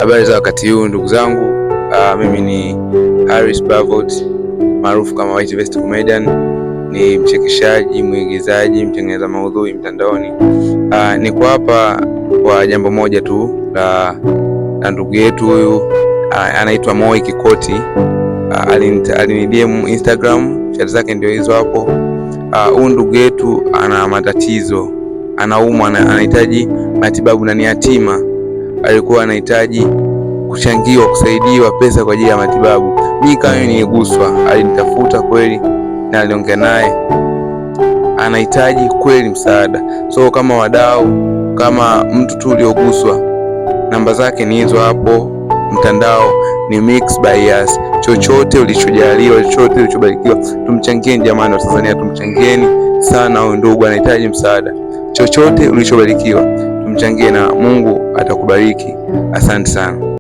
Habari za wakati huu ndugu zangu. Mimi ni Harris Bavot maarufu kama White Vest Comedian, ni mchekeshaji, mwigizaji, mtengeneza maudhui mtandaoni. Niko hapa kwa jambo moja tu la ndugu yetu huyu, anaitwa Moi Kikoti. Alini DM Instagram, chat zake ndio hizo hapo. Huyu ndugu yetu ana matatizo, anaumwa, anahitaji matibabu na ni yatima. Alikuwa anahitaji kuchangiwa, kusaidiwa pesa kwa ajili ya matibabu. Mimi kama mimi niliguswa, alinitafuta kweli na aliongea naye, anahitaji kweli msaada. So kama wadau, kama mtu tu ulioguswa, namba zake ni hizo hapo. Mtandao ni Mix by Yas. Chochote ulichojaliwa, chochote ulichobarikiwa, tumchangieni jamani, wa Tanzania, tumchangieni sana huyu ndugu, anahitaji msaada. Chochote ulichobarikiwa tumchangie na Mungu atakubariki. Asante sana.